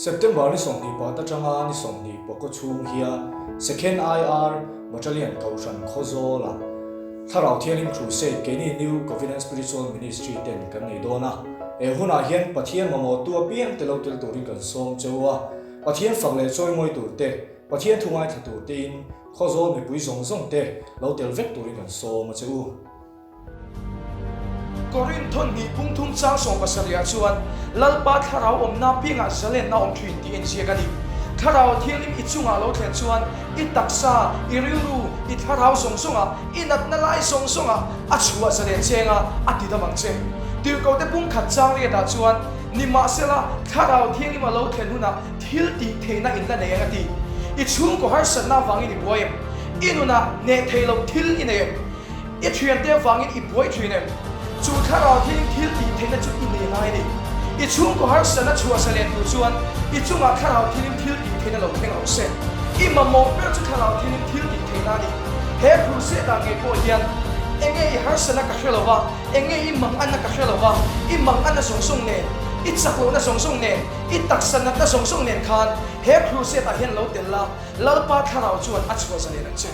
September ni 20 pat atanga ni 20 pawkaw chhung hian Second IR Battalion Kohhran Khawzawla Thlarau Thianghlim Crusade keini New Covenant Spiritual Ministry ten kan nei dawn a. He hunah hian Pathian mamawhtu apiang te lo tel turin kan sawm cheu a. Pathian fak leh chawimawi tur te, Pathian thu ngaithla tur tein Khawzawl mipui zawng zawng te lo tel vek turin kan sawm a che u. Korinth thawhnih pungthum chang 70 ah chuan Lalpa thlarau awmna piangah zalenna awm thin tih enziak a ni. Thlarau Thianghlim i chungah lo thlen chuan i taksa, i rilru, i thlarau zawng zawngah, i natna lai zawng zawngah a chhuah zalen chenga a ti dam ang che. Tirhkohte pungkhat chang riatah chuan Nimahsela, Thlarau Thianghlim a lo thlen hunah thil tih theihna in la nei ang a ti. I chhungkaw harsatna avangin i buai em? I nunah hneh thei loh thil i nei em? I thiante avangin i buai thin em? Chu Thlarau Thianghlim thil tih theihna chu i nei ngai a ni. I chhungkaw harsatna chhuahsa len tur chuan i chungah Thlarau Thianghlim thil tih theihna lo thleng rawh se. I mamawh ber chu Thlarau Thianghlim thil tih theihna a ni. He crusade ah ngei pawh hian enge i harsatna ka hre lo va, Enge i mang anna ka hre lo va, i mang anna zawng zawng nen, i chak lohna zawng zawng nen, i taksa natna zawng zawng nen khan he crusade ah hian lo tel la, Lalpa thlarau chuan a chhuah zalen ang che.